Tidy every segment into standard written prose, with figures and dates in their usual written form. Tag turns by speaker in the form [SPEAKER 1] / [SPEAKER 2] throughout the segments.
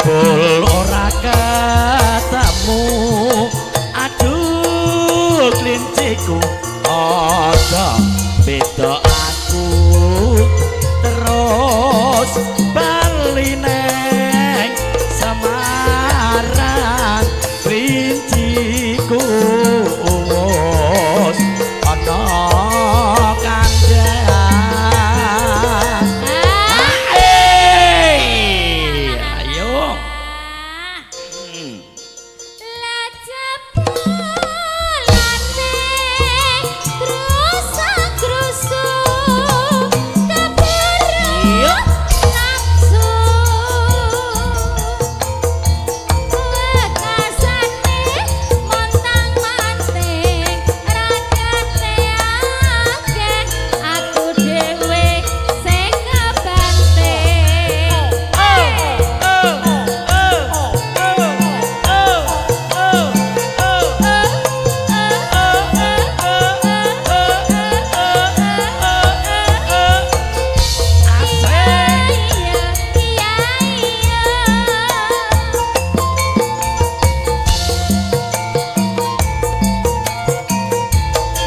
[SPEAKER 1] Jebul ora ketemu. Aduh klinciku, aja beda aku terus bali neng Semarang. Klinciku wis ana kandhang. Eh, ayo.
[SPEAKER 2] Lah jebulane grusa-grusu keburu nafsu, wekasane montang-manting ragate akeh, aku dhewe sing kebanting.
[SPEAKER 1] Oh, oh, oh, oh, oh, oh, oh. Asik.
[SPEAKER 2] Iya.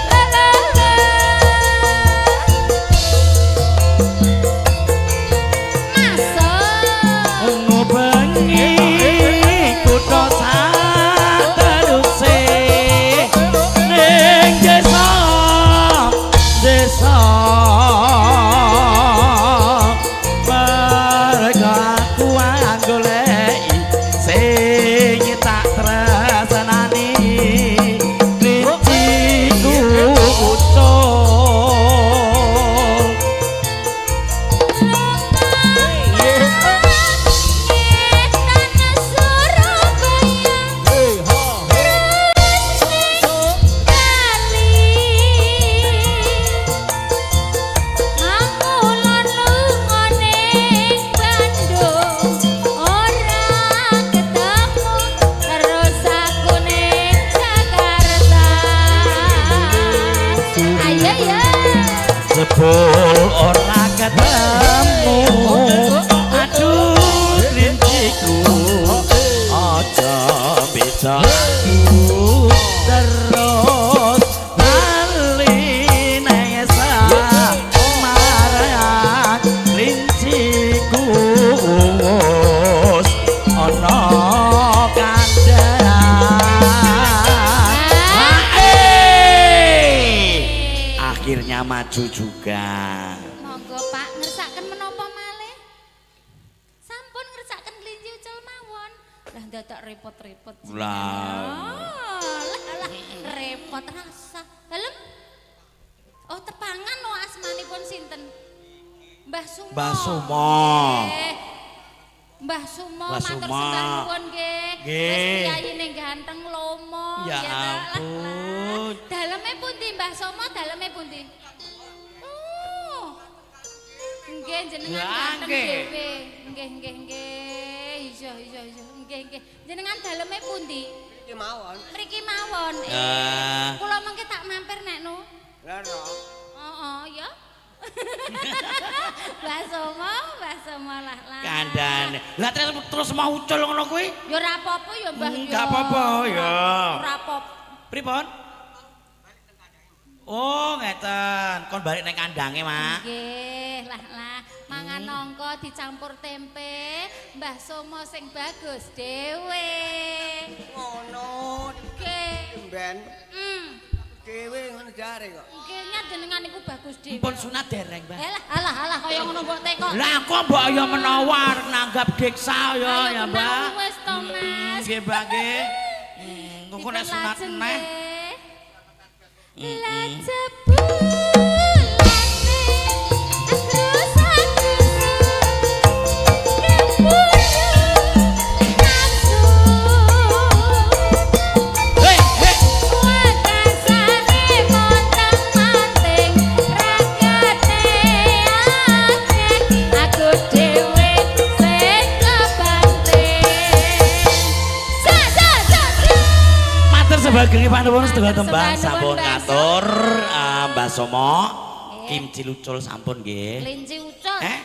[SPEAKER 2] La la la. Masuk.
[SPEAKER 1] Ngubengi kutha sateruse ning desa desa, merga aku goleki sing tak tresnani, klinciku ucul.
[SPEAKER 2] Ngetan Surabaya terus ning Bali, Mangulon lunga ning Bandung ora ketemu, terus aku ning Jakarta. Ayo ya.
[SPEAKER 1] Jebul ora ketemu. Aduh klinciku, aja beda aku terus bali nang Semarang. Klinciku wis ana kandhang. Akhirnya maju juga.
[SPEAKER 2] Monggo Pak, ngersaken menapa malih? Sampun ngersaken kelinci ucul mawon. Lah dadak repot-repot.
[SPEAKER 1] Lah.
[SPEAKER 2] Oh, lah lah repot rasa. Dalem? Oh, tepangan no asmanipun sinten? Mbah Sumo.
[SPEAKER 1] Mbah Sumo.
[SPEAKER 2] Nggih. Mbah Sumo
[SPEAKER 1] Mbah
[SPEAKER 2] matur
[SPEAKER 1] Sumo.
[SPEAKER 2] sembah nuwun nggih.
[SPEAKER 1] Nggih.
[SPEAKER 2] Wis piyayine ganteng lomo
[SPEAKER 1] Ya
[SPEAKER 2] ta, lah, lah.
[SPEAKER 1] ampun.
[SPEAKER 2] Daleme pundi Mbah Somo? Daleme pundi? Oh. Nggih jenengan
[SPEAKER 1] Ya,
[SPEAKER 2] ganteng
[SPEAKER 1] nggih.
[SPEAKER 2] dhewe. Nggih nggih nggih. Iya iya iya. Nggih nggih. Jenengan daleme pundi?
[SPEAKER 3] Iki mawon.
[SPEAKER 2] Mriki mawon.
[SPEAKER 1] Ah.
[SPEAKER 2] Kula mengke tak mampir nek nu.
[SPEAKER 3] Lah no.
[SPEAKER 2] Heeh, ya. Mbah Somo, Mbah Somo lah lah.
[SPEAKER 1] Kandhane. Lah terus terus mau ucul ngono kuwi?
[SPEAKER 2] Ya ora apa-apa ya Mbah. Ya.
[SPEAKER 1] Gak apa-apa ya.
[SPEAKER 2] Ora apa-apa.
[SPEAKER 1] Pripun? Oh, ngeten. Kon balik nang kandange, Mak.
[SPEAKER 2] Nggih, lah lah, mangan nangka dicampur tempe, Mbah Somo sing bagus dhewe.
[SPEAKER 3] Ngono
[SPEAKER 2] Nggih.
[SPEAKER 3] ben dhewe ngono jare kok.
[SPEAKER 2] Nggih, nyat jenengan niku bagus dhewe.
[SPEAKER 1] Pun sunat dereng, Mbah.
[SPEAKER 2] Eh lah, alah alah kaya ngono mbok tekok.
[SPEAKER 1] Lah kok mbok ya menawa arep nanggap deksa ya
[SPEAKER 2] Ayo
[SPEAKER 1] ya,
[SPEAKER 2] kenal
[SPEAKER 1] Mbah.
[SPEAKER 2] Wis to, Mas.
[SPEAKER 1] Nggih, Mbah nggih. Engko nek sunat
[SPEAKER 2] Dipun lajeng,
[SPEAKER 1] neh.
[SPEAKER 2] nggih. Lah jebulane agrus-agrusu keburu nafsu.
[SPEAKER 1] Hei, hei.
[SPEAKER 2] Wekasane montang-manting ragate akeh, aku dhewe sing kebanting. Sa sa sa sa.
[SPEAKER 1] Matur sebagenge panuwun sedaya
[SPEAKER 2] Matur
[SPEAKER 1] tembang
[SPEAKER 2] sembah
[SPEAKER 1] sampun
[SPEAKER 2] nuwun, Mbah
[SPEAKER 1] katur Mbah Somo.
[SPEAKER 2] Nggih.
[SPEAKER 1] Kimchi lucul sampun nggih.
[SPEAKER 2] Kelinci ucul.
[SPEAKER 1] Eh?